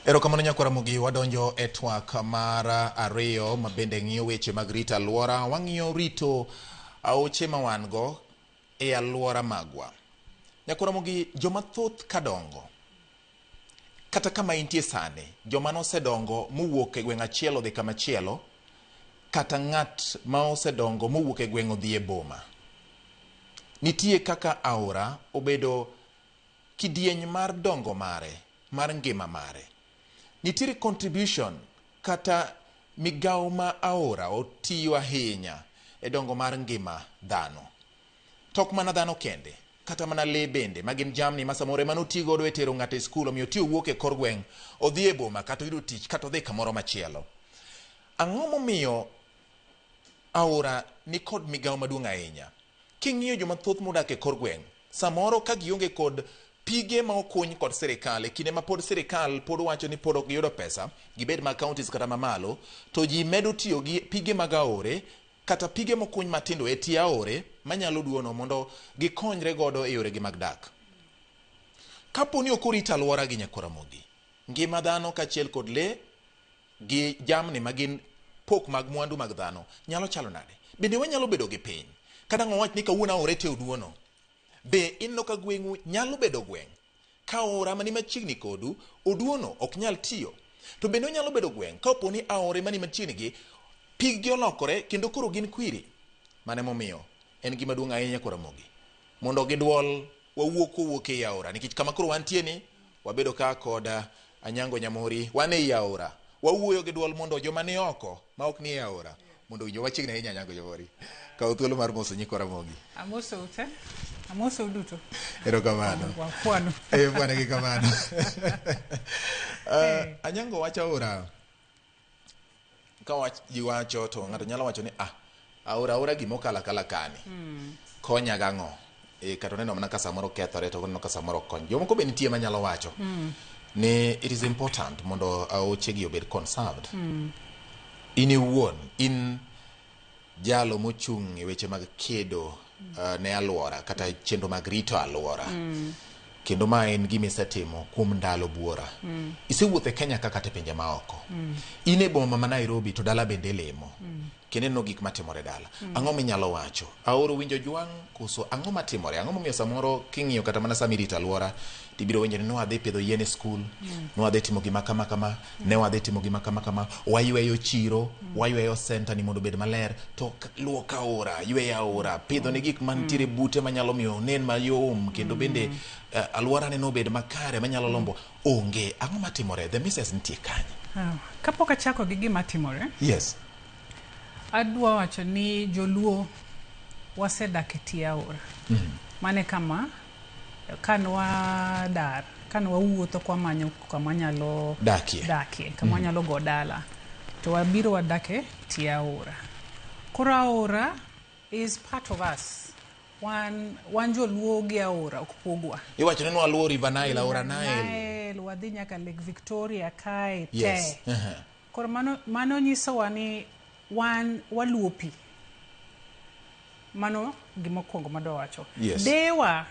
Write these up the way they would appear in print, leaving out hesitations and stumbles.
Erokamano nyakwara Ramogi, wadonjo e twak mar ariyo ma bende ng'iyo weche mag rito alwora. Wang'iyo rito aoche ma wan go e alwora magwa. Nyakwara Ramogi, joma thoth kadongo, kata kama intie sani, joma nosedongo mowuok e gweng' achiel odhi kama chielo, kata ng'at ma osedongo mowuok e gweng' odhi e boma. Nitie kaka aora obedo kidieny mar dongo mare, mar ngima mare. Nitiere contribution kata migawo ma aora otiyo ahinya e dongo mar ngima dhano. To ok mana dhano kende, kata mana lee bende ma gin jamni ma samoro ema noti godo e tero ng'ato e skul omiyo oti owuok e kor gweng' odhi e boma kata oyudo tich kata odhi kamoro machielo. Ang'o momiyo aora nikod migawo maduong' ahinya? King'iyo joma thoth modak e kor gweng', samoro ka gionge kod pige ma okuny kod sirikal, e kinde ma pod sirikal pod wacho ni pod ok giyudo pesa, gibed mag counties kata mamalo, to ji medo tiyo gi pige mag aore kata pige mokuny matindo e tie aore manyalo duono mondo gikonyre godo e yoregi mag dak. Kapo ni ok orit alwora gi nyakwar Ramogi, ngima dhano kaachiel kod lee gi jamni ma gin pok mag mwandu mag dhano nyalo chalo nade? Bende wanyalo bedo gi piny? Kata ang' wawach ni kawuono aore te oduono, be ineno ka gweng'u nyalo bedo gweng' ka aora mani machiegni kodu oduono ok nyal tiyo? To bende onyalo bedo gweng' ka opo ni aore mani machiegni gi piggi olokore kendo koro gin kwiri? Mano emomiyo en gima duong' ahinya koro Ramogi mondo giduol wawuo kowuok ei aora nikech kama koro wantie ni wabedo ka kod Anyango Nyamori wan ei aora wawuoyo gi duol mondo joma ni oko ma ok ni e aora mondo owinjwa machiegni ahinya. Anyango Nyamori, kaw thuolo mar moso nyikwa Ramogi. Amosou te. Amosou duto. Erokamano. Wakwano. Eh, bwana gi kamano. Anyango wach aora ka wach ji wacho to ng'ato nyalo wacho ni ah aora aora gima okalo akala kani konya gang'o e, kata oneno mana ka samoro kethore to oneno ka samoro ok kony jomoko be nitie manyalo wacho ni it is important mondo aoche gi obed conserved in iwuon in jalo mochung' e weche mag kedo ne alwora kata chenro mag rito alwora kendo ma en gima isetimo kuom ndalo buora isewuotho e Kenya ka kata e pinje maoko in e boma ma Nairobi to dala bende ilimo kendo ineno gik matimore dala ang'o minyalo wacho aoro winjo jwang' koso ang'o matimore ang'o momiyo samoro king'iyo kata mana sama irito alwora tibiro winjo ni nwadhi pidho yien e skul nwadhi timo gima kama kama ne wadhi timo gima kama kama wayweyo chiro wayweyo center ni mondo obed maler to luok aora yweyo aora pidho ne gik mantiere bute manyalo miyo onen mayom kendo bende alwora neno obed makare manyalo lombo onge ang'o matimore the misses nitie kanye Ah, kapok achako gi gima timore, yes adwa wacho ni joluo wasedak e tie aora. Mane kama kane wadar, kane wawuotho kwamanyo kama nyalo Dakie. dakie, kama wanyalo go dala, to wabiro wadak e tie aora. Koro aora is part of us. Wan joluo gi aora ok pogwa. Iwacho ni nwaluwo River Nile, aora Nile. Nile, wadhi nyaka Lake Victoria kae te. Yes. Koro mano nyisowa ni wan waluwo pi. Mano gima okwongo madwa wacho. Yes. Dewa,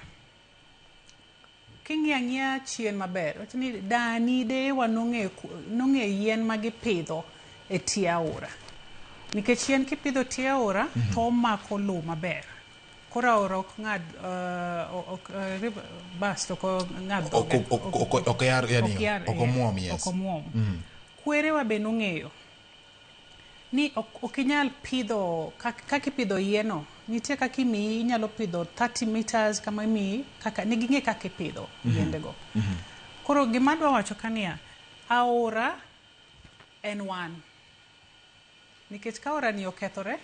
king'iyo ang'iya chien maber, wacho ni dani dewa nong'e yien ma gipidho e tie aora. Nikech yien kipidho e tie aora, to omako lowo maber. Koro aora ok ng'ad, ok, river, bust ok ng'ad dhoge. Ok yar, yani, Ok yar, ok omuom, yes. Ok omuom. Kwerewa be nong'eyo ni ok inyal pidho kaka ipidho yieno. Nitie kaka imiyi, inyalo pidho 30 meters kama imiyi, kaka ne ging'e kaka ipidho yiendego. Koro gima adwa wacho ka niya, aora en wan. Nikech ka aora ni okethore,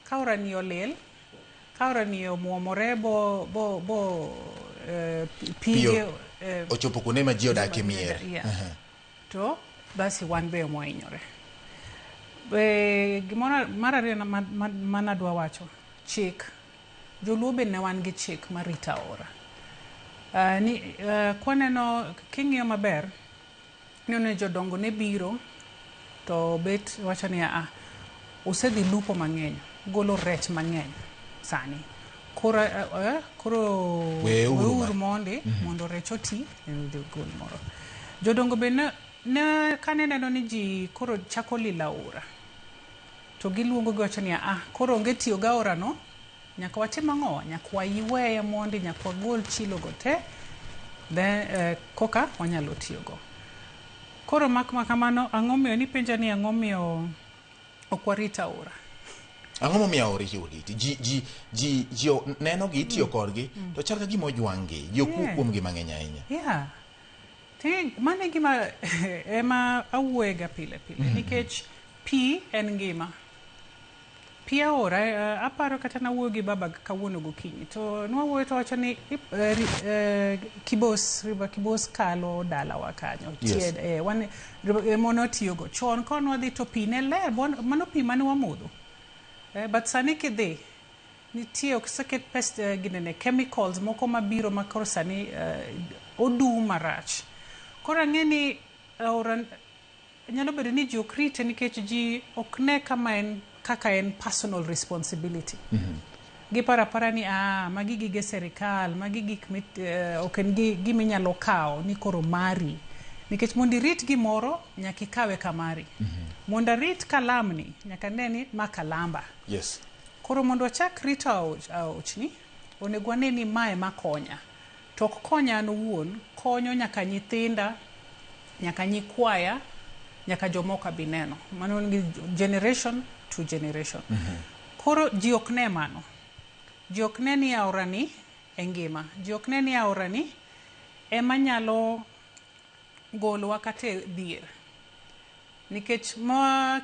ka aora ni olil, ka aora ni omuomore bo pige, ochopo kuonde ma ji odakie mier. Yeah. To basi wan be mwahinyore. Gimoro mar ariyo manadwa wacho, chik. Joluo be ne wan gi chik mar rito aora. Kwaneno, king'iyo maber, ineno ni jodongo ne biro to bet wacho ni a usedhi lupo mang'eny, golo rech mang'eny sani. Koro, koro Weuru weuru mondi mondo rech oti, gol moro. Jodongo be ne Ne kane neno ni ji koro chako lilo aora, to giluongo giwacho niya, ah, koro onge tiyo gi aora no, nyaka watim ang'o? Nyaka wayweye mondi, nyaka wagol chilo go te, then koka wanyalo tiyogo. Koro mak makamano, ang'o miyo nipenja ni ang'o miyo ok warit aora? Ang'o momiyo aora riti? Ji neno gi itiyo kodgi to chal ka gima ojwang' gi. Ji ok wuo kuom gi mang'eny ahinya. Yeah. Mano e gima ema awuoyega pile pile nikech pi en ngima. Pi aora, aparo kata nawuoyo gi baba kawuono gokinyi to nwawuoyo to wacho ni Kibos, River Kibos kalo dalawa kanyo. Wan ema nwatiyogo. Chon ka nwadhi to pi ne ler, mano pi mane wamodho. But sani kidhi, nitie oseket pest, ginene, chemicals moko mabiro ma koro sani odum marach. Koro ang'e ni aora nyalo bedo ni ji ok rite nikech ji ok ne kama en kaka en personal responsibility. Giparo apara ni magi gige serikal, magi gik ok en gima inyalo kawo ni koro mari. Nikech mondo irit gimoro, nyaka ikawe ka mari. Mondo arit kalamni, nyaka ane ni ma kalamba. Koro mondo wachak rito aochni, onego wane ni mae ema konya. To ok konya an owuon, konyo nyaka nyithinda, nyaka nyikwaya, nyaka jomoko abi neno. Mano generation to generation. Koro ji ok ne mano. Ji ok ne ni aora ni e ngima. Ji ok ne ni aora ni ema nyalo golowa kata e dhier. Nikech ma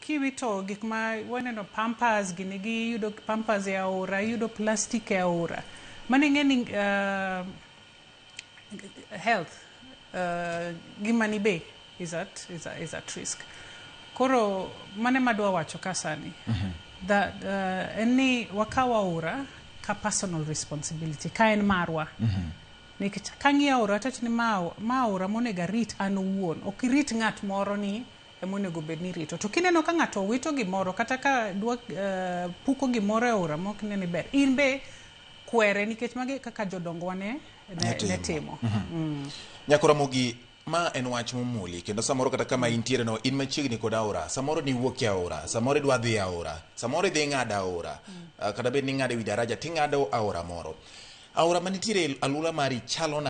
kiwito gik ma waneno pampers gini gi iyudo pampers e aora, iyudo plastic e aora. Mano ing'e ni health ngimani be is at risk. Koro mano ema adwa wacho ka sani. That en ni wakaw aora ka personal responsibility, ka en marwa. Nikech kang'iyo aora tawacho ni ma aora monego arit an owuon. Ok irit ng'at moro ni ema onego bed ni irito. To kineno ka ng'ato owito gimoro kata ka dwa puko gimoro e aora mok ine ni ber, in be kwere nikech magi kaka jodongwa ne timo. Nyako Ramogi, ma en wach momuli kendo samoro kata kama intiere no in machiegni kod aora, samoro niwuok e aora, samoro idwa dhi e aora, samoro idhi ng'ado aora, kata bed ni ing'ado ewi daraja ting'ado aora moro. Aora manitiere e alwora mari chalo